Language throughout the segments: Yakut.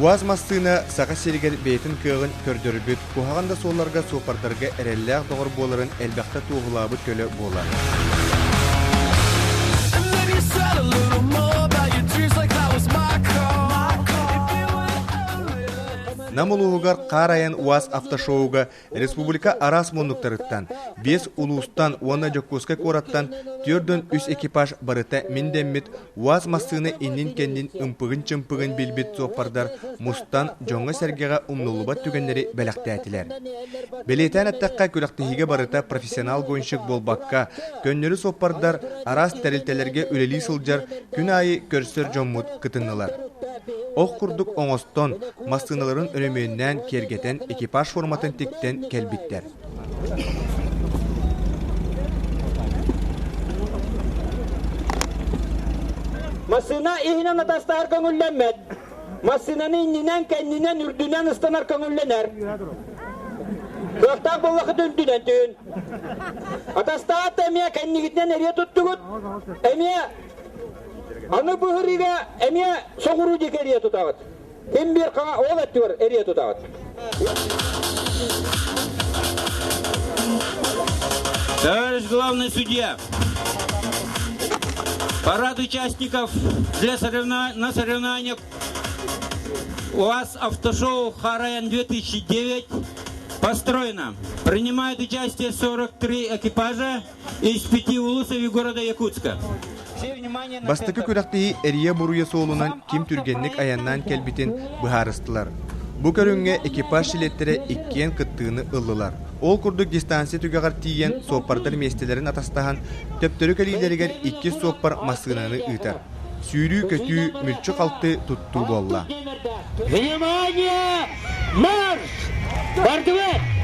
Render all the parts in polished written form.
УАЗ массыына Саха сиригэр бэйэтин кыаҕын көрдөрбүт, куһаҕан да суолларга суоппардарга эрэллээх доҕор буоларын элбэхтэ туоһулаабыт көлө буолар. Нам улууһугар хаар айан УАЗ автошоуга Республика араас муннуктарыттан, биэс улуустан уонна Дьокуускай куораттан 43 экипаж барыта мин дэммит УАЗ массыына иннин-кэннин ымпыгын-чымпыгын билбит суоппардар мустан дьоҥҥо-сэргэҕэ умнуллубат түгэннэри бэлэхтээтилэр. Бэлиэтээн эттэххэ, күрэхтэһиигэ барыта профессионал гонщик буолбакка, көннөрү суоппардар араас тэрилтэлэргэ үлэлии сылдьар күн аайы көрсөр дьоммут кытыннылар. Ох курдук оҥостон, массыыналарын өрөмүөннээн киэргэтэн экипаж форматын тиктэн кэлбиттэр. Массыына иһинэн атастаһар көҥүллэммэт. Массыынаны иннинэн, кэннинэн, үрдүнэн ыстанар көҥүллэнэр. Кыахтаах буоллахыт үрдүнэн түүн. Атастаат эмиэ кэннигитинэн эрийэ туттугут. Эмиэ аны быһырыыга эмиэ соҕуруу диэки эрийэ тутаҕыт. Ким биир хаҥа ол өттүгэр эрийэ тутаҕыт. Товарищ главный судья, парад участников для соревнов... на соревнованиях УАЗ автошоу «Хараян 2009» построено. Принимают участие 43 экипажа из пяти улусов и города Якутска. Бастакы күрэхтэһии эрийэ-буруйа суолунан ким түргэнник айаннаан кэлбитин быһаарыстылар. Бу көрүҥҥэ экипаж чилиэттэрэ иккиэн кыттыыны ыллылар. Ол курдук дистанция түгэҕэр тиийэн суоппардар миэстэлэрин атастаһан, төптөрү кэлиилэригэр иккис суоппар массыынаны ыытар. Сүүрүү-көтүү, мүлчү-халты туттуу буолла. Внимание! Марш! Бардыбыт!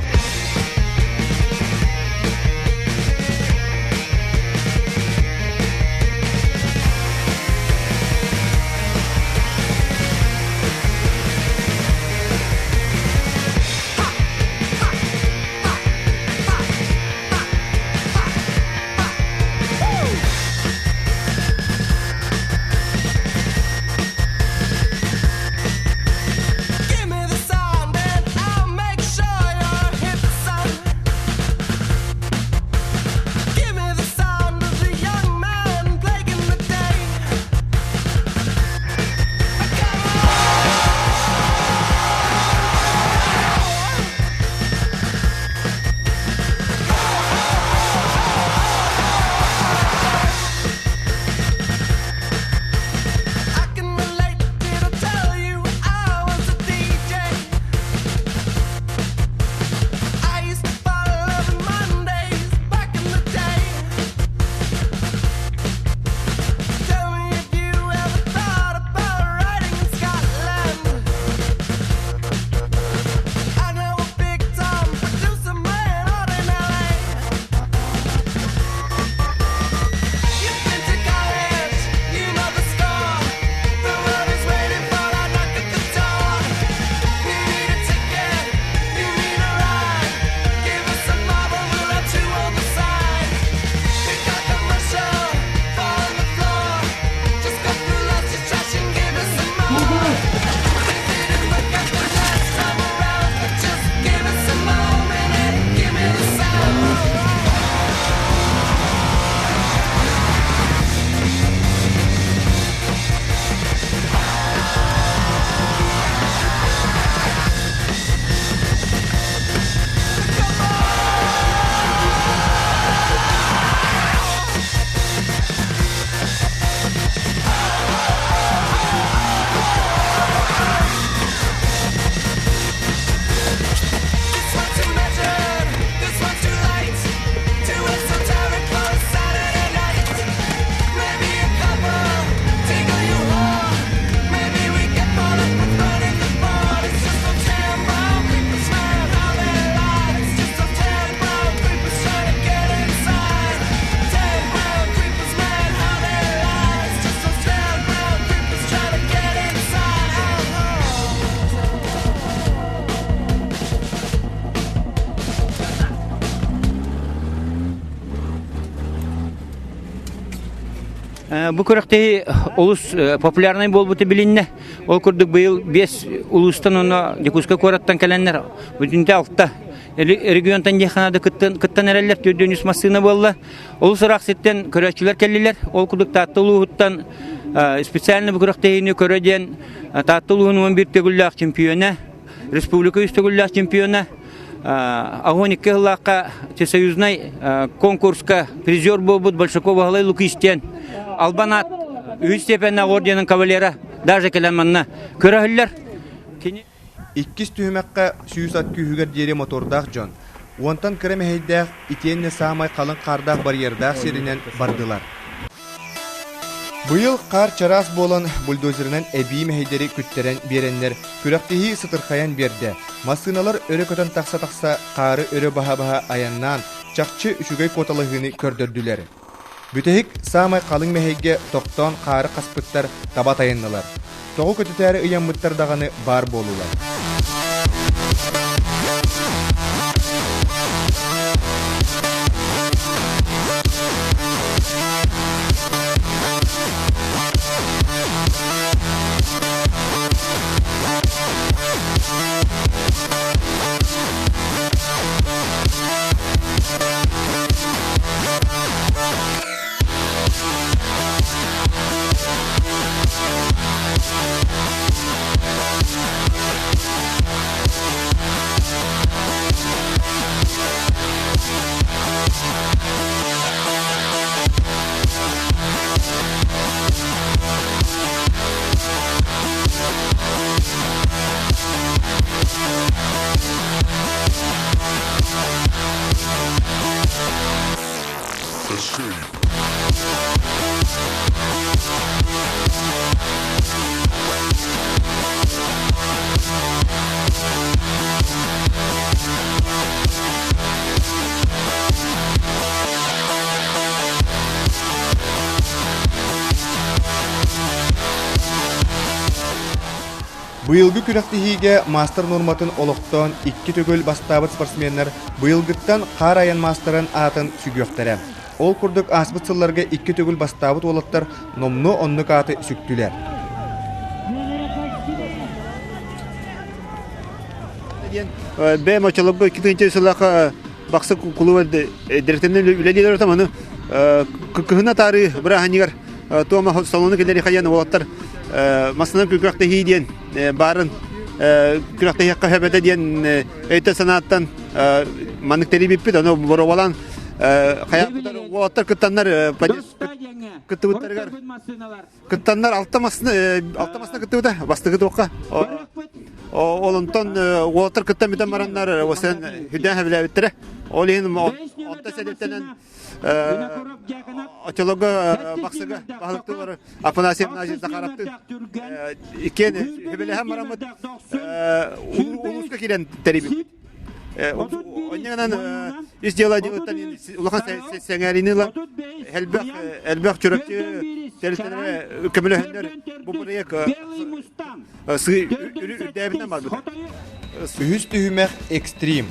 Бу күрэхтэһии олус популярнай буолбута билиннэ. Ол курдук быйыл биэс улуустан уонна Дьокуускай куораттан кэлэннэр бүтүнтэ алта регионтан диэххэ наада кыттан эрэллэр 403 массыына буолла. Олус ыраах сиртэн көрөөччүлэр кэллилэр. Ол курдук Таатта улууһуттан специально бу күрэхтэһиини көрө диэн Таатта улууһун 11 төгүллээх чемпиона, республика үс төгүллээх чемпиона, Огонь икки сыллаахха всесоюзнай конкурска призер буолбут Большаков Баһылай Лукич диэн Албан аат үһүс степеннээх орденын кавалера даже кэлэн манна көрөһүллэр. Кини Иккис түһүмэххэ 100 ат күүһүгэр диэри мотордаах дьон, уонтан кыра мэһэйдээх итиэннэ саамай халыҥ хаардаах барьердаах сиринэн бардылар. Быйыл хаар чараас буолан, бульдозерынан эбии мэһэйдэри күттэрэн биэрэннэр, күрэхтэһии сытырхайан биэрдэ. Массыыналар өрө көтөн тахса-тахса, хаары өрө баһа-баһа айаннаан, чахчы үчүгэй куоталаһыыны көрдөрдүлэр. Бүтэһик саамай халыҥ мэһэйгэ тохтоон хаары хаспыттар таба тайыннылар. Тоҕу көтүтээри ыйаммыттар даҕаны баар буоллулар. Быйылгы күрэхтэһиигэ маастар нуорматын олохтоон икки төгүл бастаабыт спортсменнар быйылгыттан хаар айан маастарын аатын сүгүөхтэрэ. Ол курдук ааспыт сылларга икки төгүл бастаабыт уолаттар номнуо оннук ааты сүктүлэр. Бэйэм оччолорго 2000 сыллаахха Бахсы кулуба директорынан үлэлиилэр отом аны кыһын атаарыы бырааһынньыгар туома салону кэлэри хайан уолаттар массынан күрэхтэһии диэн баарын күрэхтэһиэххэ сөбөтө диэн өйтөн санааттан маннык тэрийбиппит ону боруобалаан хайаабыттар уолаттар кыттаннар кыттыбыттарыгар кыттаннар алта массына алта массына кыттыбыта бастакы туохха ол онтон уолаттар кыттан бүтэн бараннар осен хүдээн хэбилээбиттэрэ ол иһин онто сэдэттэнэн Очолорго Бахсыга баһылыктыылар Афанасий Афанасьевич Захаровтыын иккиэн хүбэлэһэн бараммыт улууска киирэн тэрийбиппит. Онньанан ис дьыала дьылыттан улахан сэҥээриини ылан элбэх элбэх чурапчы тэрилтэлэрэ көмөлөһөннөр бу бырайыак үрдээбитинэн барбыта. Үһүс түһүмэх экстрим.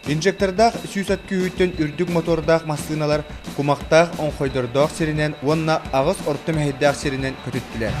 Инжектордаах 100 ат күүһүттэн үрдүк мотордаах массыыналар кумахтаах оҥхойдордоох сиринэн уонна аҕыс орто мэһэйдээх сиринэн көтүттүлэр.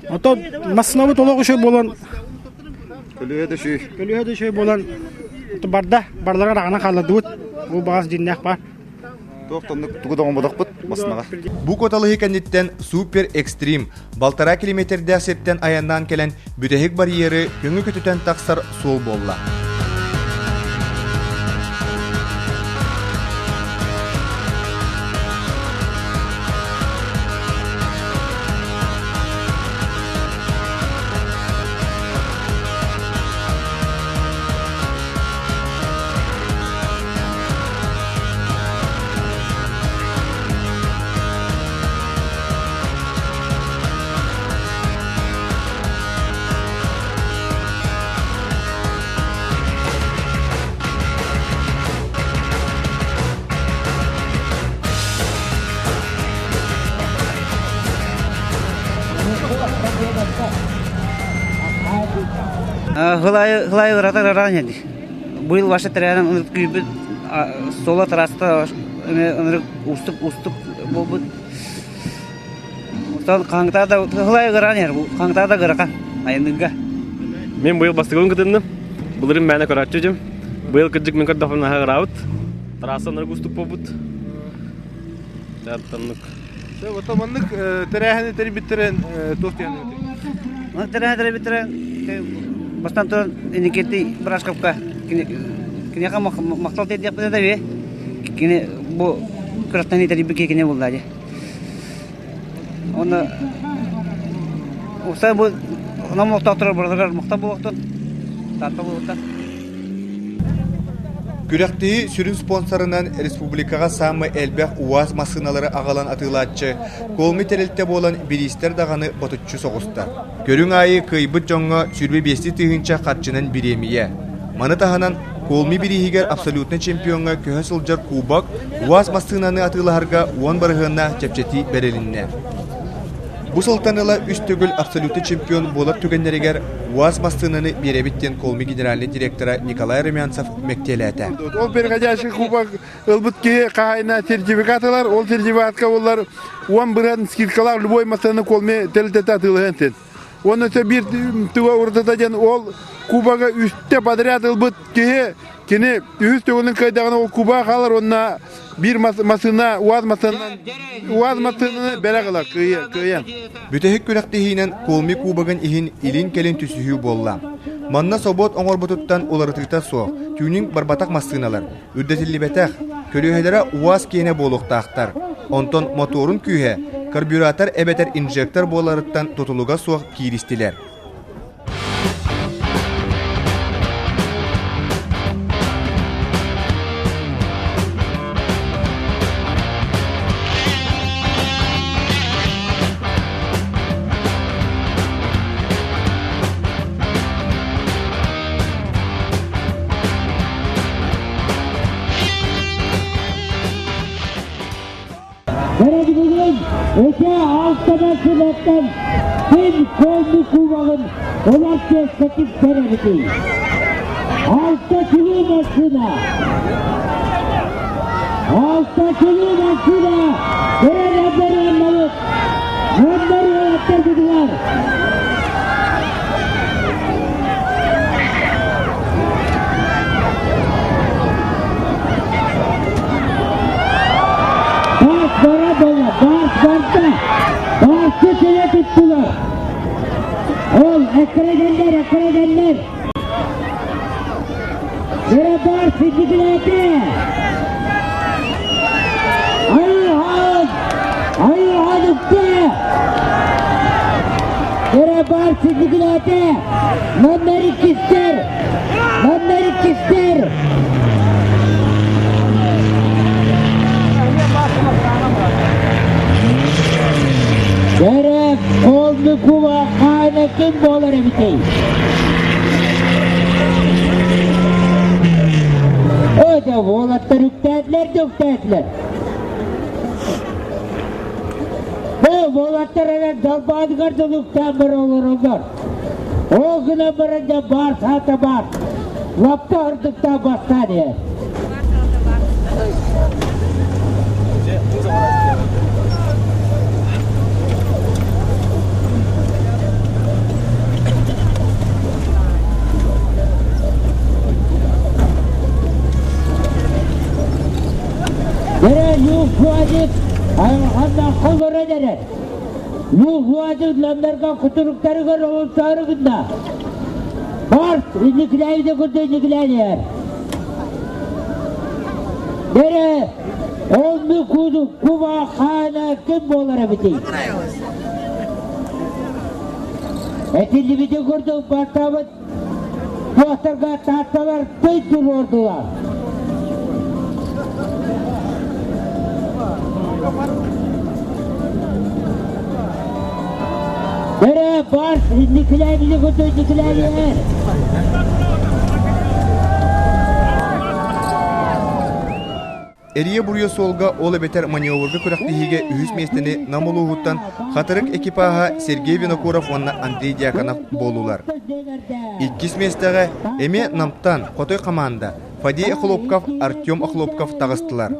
Оттон массыынабыт олох үчүгэй буолан Көлүөһэ да үчүгэй. Көлүөһэ да үчүгэй буолан. Барда, барлара аҕана хаалладыбыт. Бу баҕас дьиннээх баар. Туох тоннук тугу да оҥорботохпут баснаҕа. Бу куоталаһыы кэнниттэн супер экстрим балтараа километрдээх сиртэн айаннаан кэлэн бүтэһик барьеры көҥү көтүтэн тахсар суол буолла. Хылайы ыратар ыраан edi. Быйыл ваша тэрээһин күйбүт суола траста ынырык устук устук буолбут. Оттон хаҥтаа да хылайы ыраан иһэр хаҥтаа да ырахан айанныырга. Мен быйыл бастыгын кытынным. Былырын мээнэ көрөөччү дьым. Быйыл кырдьык мен көрдөхпүнэ наһаа ыраабыт. Трасса ынырык устук буолбут. Таттаннык. Ото маннык тэрээһини тэрийбиттэрин туох диэн Маннык тэрээһини тэрийбиттэрин бастан туран Иннокентий Барашковка киниэхэ махтал тиэрдиэхпит этэ Кини бу күрэхтэһиини тэрийбит киһи кини буолла дии. Уонна уопсай бу нам олохтоохторо барыларыгар махтал буолуохтун, Таатта буолуохтан. Күрэхтэһии сүрүн спонсорынан республикаҕа саамай элбэх УАЗ массыыналары аҕалан атыылааччы Колми тэрилтэ буолан бириистэр даҕаны ботуччу соҕустар. Көрүҥ аайы кыайбыт дьоҥҥо 25 тыһыынча харчынан бириэмийэ. Маны таһынан Колми бирииһигэр абсолютнай чемпиоҥҥа көһө сылдьар кубок УАЗ массыынаны атыылаһарга уон бырыһыаннаах чэпчэтии бэрилиннэ. Бу сылтан ыла үс төгүл абсолютнай чемпион буолар түгэннэригэр УАЗ массыынаны биэрэбит диэн Колми генеральнай директора Николай Румянцев мэктиэлээтэ. Ол переходящий кубок ылбыт киһи хаһаайына сертификат ылар, ол сертификатка буллар уон бырыһан скидкалаах любой массыынаны Колми тэрилтэтэ атыылаһыан син. Уонна өссө биир туга уратыта диэн ол кубога үстэ подряд ылбыт киһи кини үһүс төгүлүн кыайдаҕына ол куба хаалар уонна биир массыына УАЗ массыынанан УАЗ массыынаны бэлэх ылар кыайан. Бүтэһик күрэхтэһиинэн Колми кубогын иһин илин-кэлин түсүһүү буолла. Манна собуот оҥорбутуттан уларытыыта суох, тюнинг барбатах массыыналар, үрдэтиллибэтэх, көлүөһэлэрэ УАЗ киэнэ буолуохтаахтар. Онтон мотуорун күүһэ карбюратор эбэтэр инжектор буоларыттан тутулуга суох кииристилэр. Бэрэгинигин өтө алтана сылаттан ким колбу кубогын ылар чиэскэтин бэрэбитий. Алта кило массыына! Алта кило массыына! Бэрэ бэрэ Өндөр уолаттарбытыгар! Бас бара буолла, бас барда, барсы силэ туттулар. Ол эккирэгэннэр, эккирэгэннэр. Бэрэ бар сиддикилээтэ. Айыһан, айыһан үктэ. Бэрэ бар сиддикилээтэ. Маннар иккистэр, маннар иккистэр. Бэрэ колну куба хаана ким буолар эбитий? Öde уолаттар үктээтилэр да үктээтилэр. Бу уолаттар эрэ далбаатыгар да үктээн бара олороллор. Ол гынан баран да баар саата баар. Лаппа ырдыктаах бастаан иһэр. Владик айылҕаннаахха олорон эрэр. Лух Владик ланнарга кутуруктарыгар олонсоору гынна. Барс инникилээбитэ курдук инникилээн иһэр. Бэрэ, онну куба хаана ким буолар эбитий? Этиллибити курдук бартаабыт туохтарга таатталар тый туруордулар. Бэрэ, барс инникилээбити курдук инникилээн иһэр. Эрийэ-буруйа суолга ол эбэтэр маневрга күрэхтэһиигэ үһүс миэстэни Нам улууһуттан Хатырык экипаһа Сергей Винокуров уонна Андрей Дьяконов буоллулар. Иккис миэстэҕэ эмиэ Намтан Хотой хамаанда Фадей Охлопков, Артем Охлопков таҕыстылар.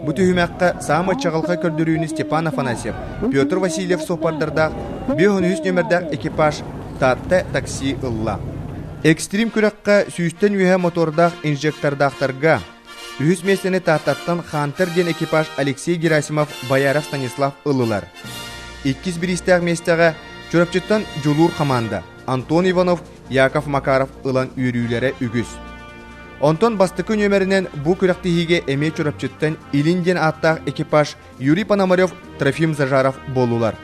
Бу түһүмэххэ саамай чаҕылхай көрдөрүүнү Степан Афанасьев, Петр Васильев суоппардардаах 53 нүөмэрдээх экипаж Таатта такси ылла. Экстрим күрэххэ сүүстэн үөһэ мотордаах инжектордаахтарга Үһүс миэстэни Тааттаттан Хантер диэн экипаж Алексей Герасимов, Бояров Станислав ыллылар. Иккис бириистээх миэстэҕэ Чурапчыттан Дьулуур хамаанда Антон Иванов, Яков Макаров ылан үөрүүлэрэ үгүс. Онтон бастакы нүөмэринэн бу күрэхтэһиигэ эмиэ Чурапчыттан Илин диэн ааттаах экипаж Юрий Пономарев, Трофим Зажаров буоллулар.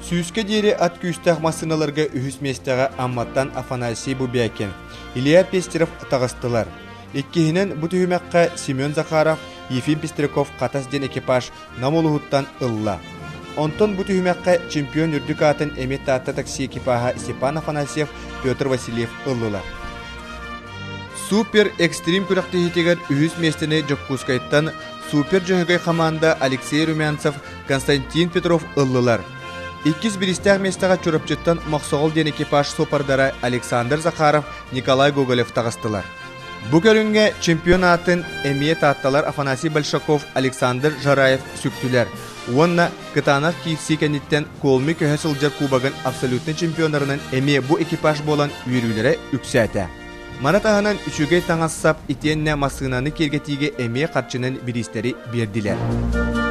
Сүүскэ диэри ат күүстээх массыыналарга үһүс миэстэҕэ Амматтан Афанасий Бубякин, Илья Пестеров таҕыстылар. Иккиһинэн бу түһүмэххэ Семен Захаров, Ефим Пестряков Хатас диэн экипаж Нам улууһуттан ылла. Онтон бу түһүмэххэ чемпион үрдүк аатын эмиэ Таатта такси экипаһа Степан Афанасьев, Петр Васильев ыллылар. Супер экстрим күрэхтэһиитигэр үһүс миэстэни Дьокуускайтан Супер Дьөһөгөй хамаанда Алексей Румянцев, Константин Петров ыллылар. Иккис бириистээх миэстэҕэ Чурапчыттан Мохсоҕол диэн экипаж суоппардара Александр Захаров, Николай Гоголев таҕыстылар. Бу көрүҥҥэ чемпион аатын эмиэ таатталар Афанасий Большаков, Александр Жараев сүктүлэр уонна кытаанах киирсии кэнниттэн Колми көһө сылдьар кубогын абсолютнай чемпионнарынан эмиэ бу экипаж буолан үөрүүлэрэ үксээтэ. Маны таһынан үчүгэй таҥас-сап итиэннэ массыынаны киэргэтиигэ эмиэ харчынан бириистэри биэрдилэр.